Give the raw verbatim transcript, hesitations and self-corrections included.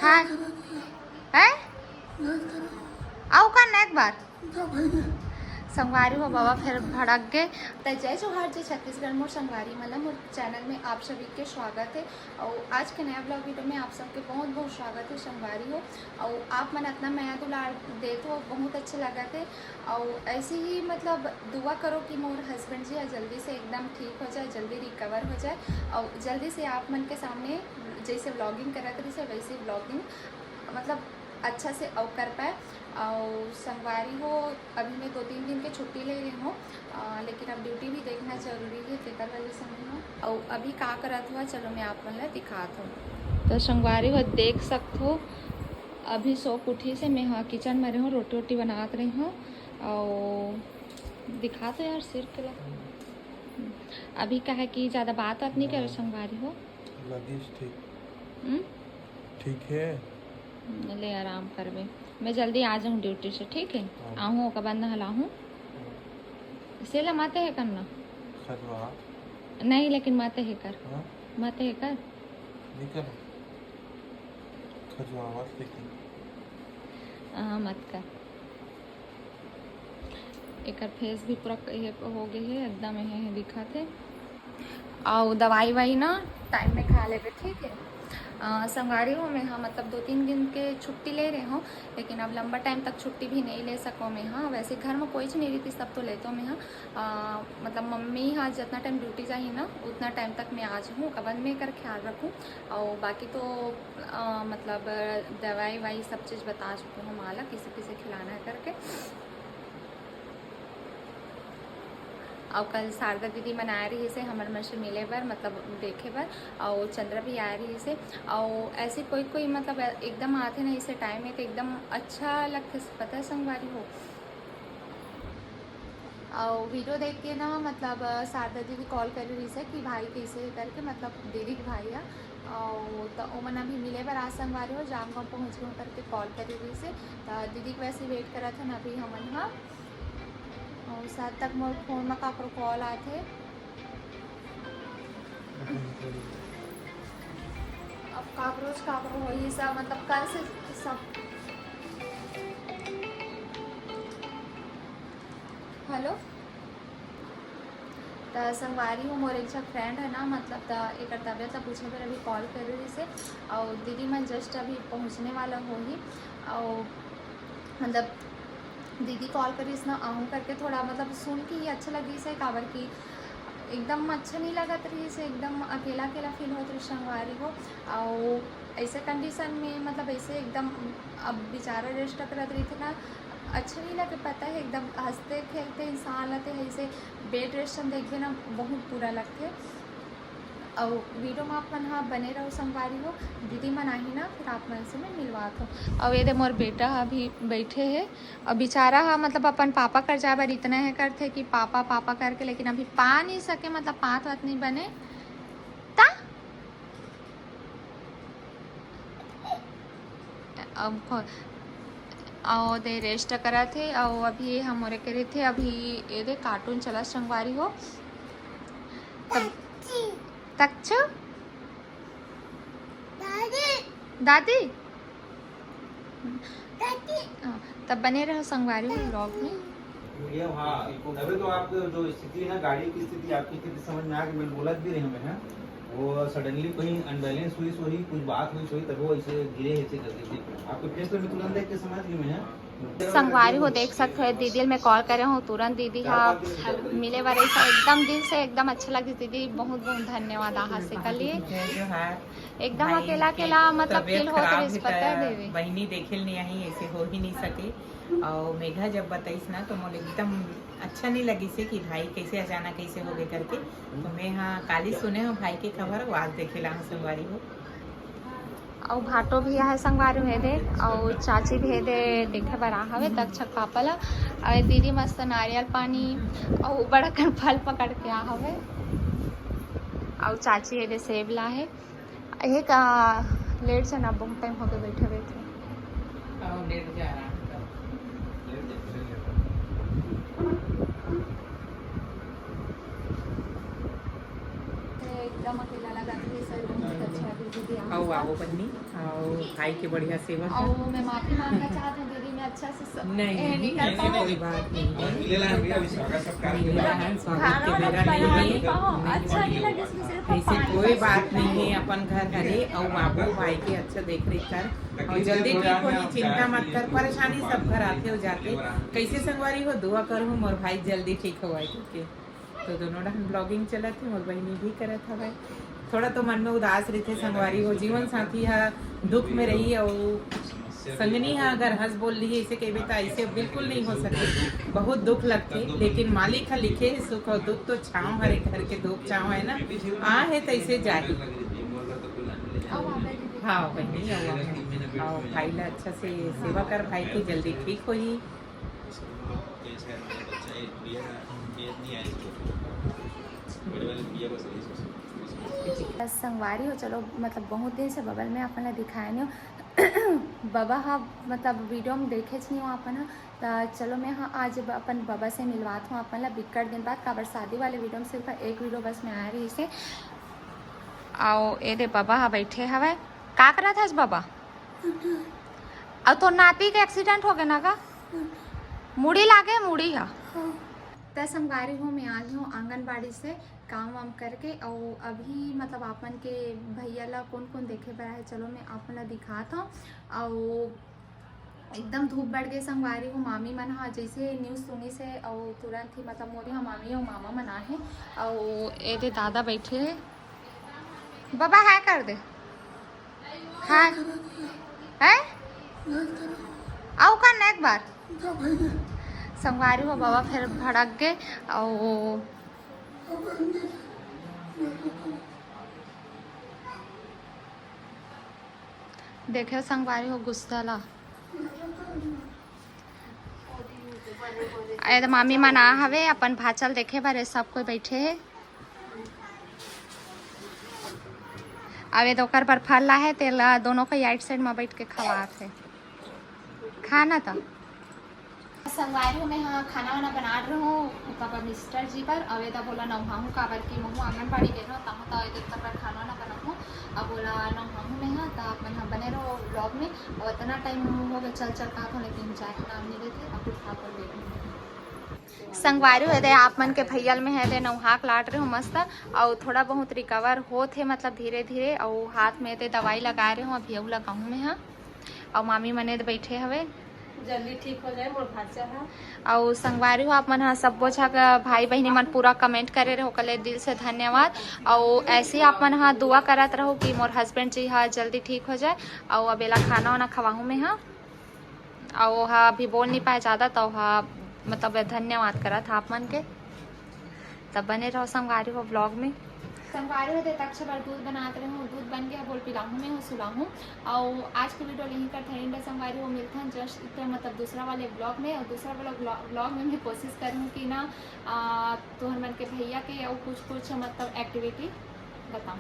हाँ। हैं? अउ का नेक बात? संगवारी हो, बाबा फिर भड़क गए। त जय जोहार, जय छत्तीसगढ़ मोर संगवारी मन ला, मोर चैनल में आप सभी के स्वागत है। और आज के नया ब्लॉग वीडियो में आप सबके बहुत बहुत स्वागत है संगवारी हो। और आप मन इतना मया दुलार देत हो, बहुत अच्छा लगत है। और ऐसे ही मतलब दुआ करो कि मोर हस्बैंड जी ह जल्दी से एकदम ठीक हो जाए, जल्दी रिकवर हो जाए और जल्दी से आप मन के सामने जैसे व्लॉगिंग करत रहिस हे वैसे व्लॉगिंग मतलब अच्छा से अउ कर पाए। और संगवारी हो, अभी मैं दो तीन दिन के छुट्टी ले रही हूँ, अ, लेकिन अब ड्यूटी भी देखना जरूरी है, तेकर वजह से मैं हूँ। और अभी का करत हुआ, चलो मैं आप मन ला दिखात हूँ। तो संगवारी हो, देख सकत हो, अभी सो के उठी से मैं हाँ किचन में रही हूँ, रोटी वोटी बनात रही हूँ। और दिखा तो यार सिर के ला। अभी का है कि ज़्यादा बात बात नहीं करो संगवारी हो। लगिस ठीक। हम्म? ठीक है। हम्म, ले आराम करबे। मैं जल्दी आ जाऊँ ड्यूटी से, ठीक है? हाँ। आहूँ ओकर बाद नहलाहूँ। हाँ। सेला माते है करना। खजवा। नहीं, लेकिन माते है कर। हाँ? माते है कर। निकल। खजवावत लेकिन। हाँ, मत कर। एकर फेस भी पूरा क-, ये हो गए है, एकदम ये, ये दिखत है। और दवाई वाई ना टाइम में खा लेबे, ठीक है। अ, संगवारी हो, मैं हाँ मतलब दो तीन दिन के छुट्टी ले रहे हूँ, लेकिन अब लंबा टाइम तक छुट्टी भी नहीं ले सको मैं हाँ। वैसे घर में कोई नहीं रही थी, सब तो लेते मैं हाँ। अ, मतलब मम्मी हाँ जितना टाइम ड्यूटी जाही ना उतना टाइम तक मैं आ जाऊँ, ओकर बाद मैं एकर ख्याल रखूँ। और बाकी तो अ, मतलब दवाई वाई सब चीज़ बता चुके हूँ माँ ला किसे किसे खिलाना है करके। और कल शारदा दीदी मन आए रही से हमर मन से मिले बर, मतलब देखे बर, और चंद्रा भी आए रही से। और ऐसे कोई कोई मतलब एकदम आते ना इसे टाइम में तो एकदम अच्छा लगते, पता है संगवारी हो। और वीडियो देख के ना मतलब शारदा दीदी कॉल कर रही से कि भाई कैसे है करके, मतलब दीदी के भाई है। और तो ओमन अभी मिले बर आज संगवारी हो, जामगांव पहुँच गए करके कॉल कर रही से। तो दीदी के वैसे वेट करत हन अभी हमन हाँ। और सात तक मोर फोन में काकरो कॉल आथे। अब काकरो च काकरो होही सब, मतलब कल से सब। हेलो, त संगवारी हो, मोर एक झन फ्रेंड है ना, मतलब त एकर तबियत ला पूछे बर अभी कॉल करे रहिस हे, और दीदी मन जस्ट अभी पहुँचने वाला होही, और मतलब दीदी कॉल करिस ना, आहूँ करके थोड़ा मतलब सुन के ही अच्छा लगिस हे, काबर कि एकदम अच्छा नहीं लगत रहिस हे, एकदम अकेला अकेला फील होत रहिस संगवारी हो। और ऐसे कंडीशन में मतलब ऐसे एकदम अब बेचारा रेस्ट करत रहिथे ना, अच्छा नहीं लगे, पता है एकदम हंसते खेलते इंसान रहते हैं, ऐसे बेड रेस्ट हम देखबे ना बहुत बुरा लगथे। और वीडियो में आप मन हा बने रहो संगवारी हो, दीदी मन आही ना फिर आप मन से मैं मिलवात हूँ। और ये दे मोर बेटा अभी बैठे है, और बेचारा हा मतलब अपन पापा कर जाए बर इतना है करथे कि पापा पापा करके, लेकिन अभी पा नहीं सके, मतलब पात वात नहीं बने ता। अब खो-, अउ दे रेस्ट करत हे, अउ अभी ये हमरे के रहिथे, अभी ये दे कार्टून चलत संगवारी हो। तब तक छो? दादी? हाँ, तब बने रहो संगवारी हो व्लॉग में। ये हाँ, तभी तो आपको जो स्थिति है ना, गाड़ी की स्थिति, आपकी स्थिति समझ में आ गई। मैंने बोला भी रहे हैं, वो सडनली कहीं अनबैलेंस हुई सोही, कुछ बात हुई सोही, तब वो ऐसे गिरे, ऐसे करके थे। आपके फेस पे मैं तुरंत देख के समझ गई मैं, हाँ। संगवारी हो, देख सकते हो, दीदी मैं कॉल करे हूँ, तुरंत दीदी हा मिले बर ऐसा एकदम दिल से एकदम अच्छा लगे दीदी, बहुत बहुत धन्यवाद आहा से कर लिए। जय जोहार। एकदम भाई अकेला के अकेला मतलब तबीयत फील होत खराब रहिस, है पता है त देवी। बहिनी देखे ल नहीं आई, ऐसे हो ही नहीं सके। और मेघा जब बताइस ना तो मोला एकदम अच्छा नहीं लगिस हे कि भाई कैसे अचानक कैसे हो गए करके। तो मैं हाँ काली सुने हूँ भाई के खबर, वो आज देखे ला हूँ संगवारी हो। अउ भाटो भी आहे संगवारी हो दे, अउ चाची भी दे देखे बर आ हवे दक्षक पापा ला। अउ दीदी मस्त नारियल पानी अउ बड़ा कन फल पकड़ के आ हवे, अउ चाची ये दे सेब ला है। ये का लेट से ना, बहुत टाइम हो गए बैठे बैठे। आओ, लेट जा रहा है। एकदम अकेला लगा था, ये सर बहुत अच्छा है। आओ, आओ बहिनी, आओ, भाई के बढ़िया सेवा कर। और मैं माफी मांगना चाहती हूँ दीदी, मैं अच्छा से स- नहीं, ए, नहीं, नहीं कर ऐसे पाऊँ। कोई बात नहीं है। मिले रहन, स्वागत के बेरा नहीं है। पाऊँ, अच्छा नहीं लगे इसमें सिर्फ ऐसे पानी कोई बस। बात नहीं है, अपन घर हरे। और बाबू भाई के अच्छा देख रेख कर और जल्दी ठीक हो जाए, चिंता मत कर, परेशानी सब घर आते हो जाते। कैसे संगवारी हो, दुआ करो मोर भाई जल्दी ठीक हो आए करके। तो दोनों डहन ब्लॉगिंग चलत हे, मोर बहिनी भी करत हवय। थोड़ा तो मन में उदास रहिथे संगवारी हो, जीवन साथी ह दुख में रही और संगनी ह अगर हंस बोल लिही ऐसे कहबे त ऐसे बिल्कुल नहीं हो सके, बहुत दुख लगथे। लेकिन मालिक ह लिखे हे सुख और दुख तो छांव हरे, घर के धूप छांव है ना, आ है तैसे जाही। हाँ बहिनी, आओ, आओ, भाई ला अच्छा से सेवा कर, भाई के जल्दी ठीक होही। बस संगवारी हो, चलो मतलब बहुत दिन से बबा ल मैं अपन ला दिखाए नहीं हूँ। बबा हा मतलब वीडियो में देखे नहीं हूँ अपन हा, त चलो मैं हा आज ब- अपन बबा से मिलवात हूँ अपन ला बिक्कट दिन बाद, काबर शादी वाले वीडियो में सिर्फ एक वीडियो बस में आए रही से। आओ ए दे बबा हा बैठे हवय, का करत हस बबा? अउ तो नाती के एक्सीडेंट हो गया ना का? मुड़ी लागे, मुड़ी हा। त संगवारी हो, मैं आ गई हूँ आंगनबाड़ी से काम वाम करके। और अभी मतलब आपन के भैया ला कौन कौन देखे बर आहे, चलो मैं आपन ला दिखात हूँ। और एकदम धूप बढ़ गए संगवारी हो, मामी मन हा जैसे न्यूज़ सुनी से और तुरंत ही मतलब मोरी हा मामी और मामा मन आहे। और ए दे दादा बैठे है, बबा हाय कर दे। हाय। है? आओ कर ना एक बार। संगवारी हो बबा फिर भड़क गए। और देखे संगवारी हो गुस्सा ला। ए तो मामी मन आ हवे अपन भाचल देखे बर, सब कोई बैठे है। अब ये तो ओकर बर फल ला है, तेला दोनों को राइट साइड में बैठ के खवात है। खा ना तो। संगवारी हो, मैं हाँ खाना वाना बना रही हूँ, तब मिस्टर जी बर। अब एदा बोला नौहाहूँ, काबर कि महूँ आंगनबाड़ी गए रहूँ, तहाँ तो एदा तब खाना वाना बनाहूँ। अब बोला नौहाहूँ मैं हाँ, तो आप मन हाँ बने रहो व्लॉग में। और इतना टाइम हो गया चल चल कहा था, लेकिन जाए का नाम नहीं लेते। अब कुछ खा कर देखूँ। संगवारी हो दे आप मन के भैया ल में है दे नौहाक लाट रहे हो मस्त, और थोड़ा बहुत रिकवर होत है, मतलब धीरे धीरे। और हाथ में दे दवाई लगा रहे हो, अभी अउ लगाहूँ मैं हाँ। और मामी मने दे बैठे हवे। जल्दी ठीक हो जाए मोर भांचा हा। और संगवारी हो, आप मन हा सब्बो झा का भाई बहिनी मन पूरा कमेंट करे रहो, ओकर ले दिल से धन्यवाद। और ऐसे ही आप मन हा दुआ करत रहो कि मोर हस्बैंड जी हा जल्दी ठीक हो जाए। और अब एला खाना वाना खवाहूँ मैं हा। और ओहा अभी बोल नहीं पाए ज़्यादा, तो ओहा मतलब धन्यवाद करत हा आप मन के। तब बने रहो संगवारी हो व्लॉग में। संगवारी हो दे तक छबर दूध बनात रहे हूँ, दूध बन गया, बोल पिलाहूँ मैं हूँ, सुलाहूँ। और आज के वीडियो यहीं कर था एंड संगवारी हो, मिलता है जस्ट इतना मतलब दूसरा वाले व्लॉग में। और दूसरा वाला व्लॉग में मैं कोशिश करूँ कि ना आ, तुहर मन के भैया के और कुछ कुछ मतलब एक्टिविटी बताऊँ।